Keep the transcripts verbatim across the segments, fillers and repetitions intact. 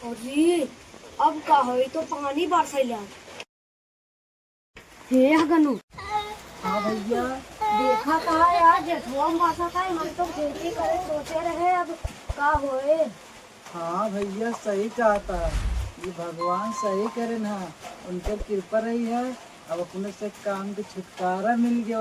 अरे, अब का होई? तो पानी बरसैला। हे हगनू। हाँ भैया। देखा का है यार, जेठुआ मासा का है, हम तो खेती करे सोचे रहे, अब का होए? हाँ भैया, सही कहा था, ये भगवान सही करे ना, उनकर कृपा रही है, अब अपने से काम के छुटकारा मिल गया।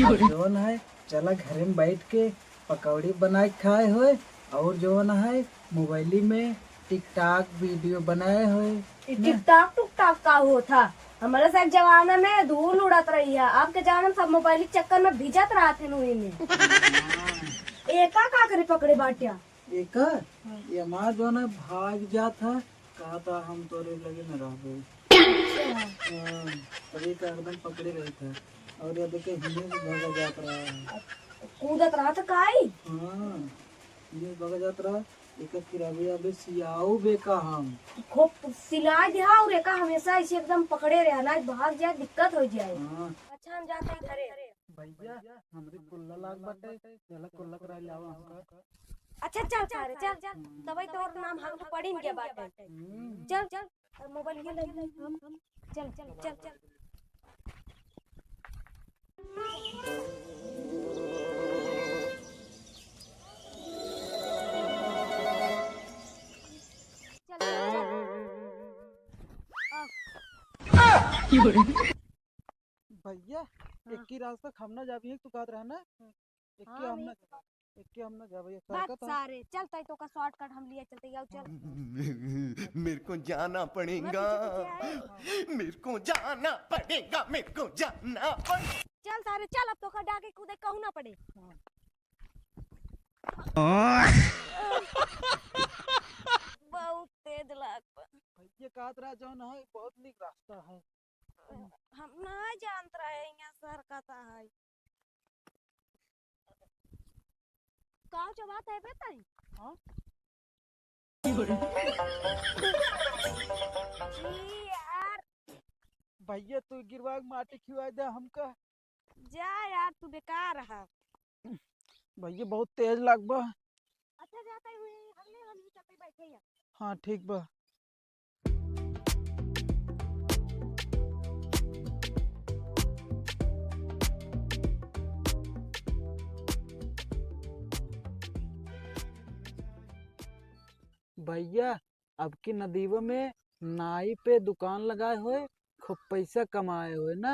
अब जौन है, चला घरे में बैठ के पकौड़ी बनाए के खाए होए, और जौन है मोबाइली में टिकटॉक वीडियो बनाए होए। ई ना? टिकटॉक टुकटॉक का होत ह? हमारे सब जमाना में धूल उड़त रही है, अब के जमाना में सब मोबाइल के चक्कर में भिजत रहत हैं उही में। एका का करे पकड़े बाट्या? एका? हाँ। ये हमार जौन है भाग जात है, कहा था हम तोरे लगे न रहबे। अच्छा। हाँ, तभी का एकदम पकड़े रही था। और ये देखे हिने से भागा जात रहा है। कूदत रहा था काई? हाँ, हिने से भागा जात रहा। एक किराबे अबे सियाऊ बे का हम। खूब सिला दिया और एका हमेशा ऐसे एकदम पकड़े रहे, ना भाग जाए, दिक्कत हो जाए। हाँ। अच्छा, हम जाते हैं घरे। भैया, हमरे कुल्ला लाग बाटे, चला कुल्ला करा लावा हमका। अच्छा, चल सारे, चल, चल। तबे तोर नाम हम पढ़िन के बाटे। हम्म। चल, चल। मोबाइल ये ले, हम, हम, चल, चल, चल, चल। चल, चल, चल। आ। भैया, हाँ। एक ही रास्ता हम ना जाबी, तू कहत रहा ना? हाँ। एक ही हाँ, हम ना जाबी, एक ही हम ना जाबी, ये बात सड़क तो सारे, चल तई तो का शॉर्टकट हम लिए चलते, आओ चल। मेरे को जाना पड़ेगा। मैं पीछे पीछे आए। मेरे को जाना पड़ेगा, मेरे को जाना पड़ेगा। चल सारे, चल, अब तो का डाके कूदे कहूँ ना पड़े। हाँ। बहुत तेज लाग बा। भैया कहत रहा जौन है, बहुत नीक रास्ता है। हम ना जानत रहे यहाँ शहर का ता है। का चबात है बे तई? हाँ? ई यार। भैया तू गिरवा के माटी खिवा दे हमका। जा यार, तू बेकार है। भैया बहुत तेज लाग बा। अच्छा, जाते हुए हम ले, हम ही चलते बैठे हैं। हाँ, ठीक बा। भैया, अब की नदीवा में नाई पे दुकान लगाए होए, खूब पैसा कमाए होए ना।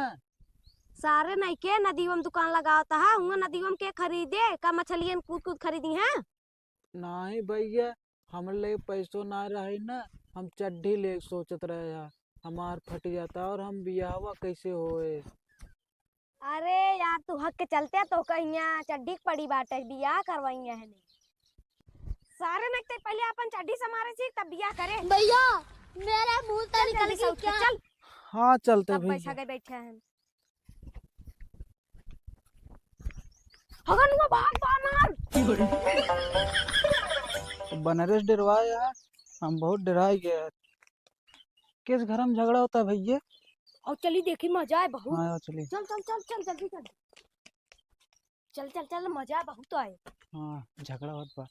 सारे नाई के नदीवा में दुकान लगावत है, हुआ नदीवा में के खरीदे, का मछलियन कूद कूद खरीदी हैं? नाई भैया, हमरे लगे पैसो ना रहे ना, हम चड्ढी ले सोचत रहे हैं, हमार फट जाता और हम बियाहवा कैसे होए? अरे यार, तू हक के चलते तो कहिया चड्ढी के पड़ी बाटे, बियाह करवाइया है नहीं। सारे में ते पहले अपन चड्ढी समारे सीख, तब बियाह करे। भैया, मेरे मुंह से चल निकल जल्दी से गई उठ के क्या? चल। हाँ, चलते सब भैया। बैठा गए, बैठे हैं। हगन वो भाग बानर। बनरेस डरवाए यार, हम बहुत डराए गए यार। किस घर में झगड़ा होता है भैया? और चली देखी, मजा है बहुत। हाँ, चली। चल, चल, चल, चल, जल्दी चल। चल, चल, चल, मजा बहुत आए। हाँ, झगड़ा होत बा।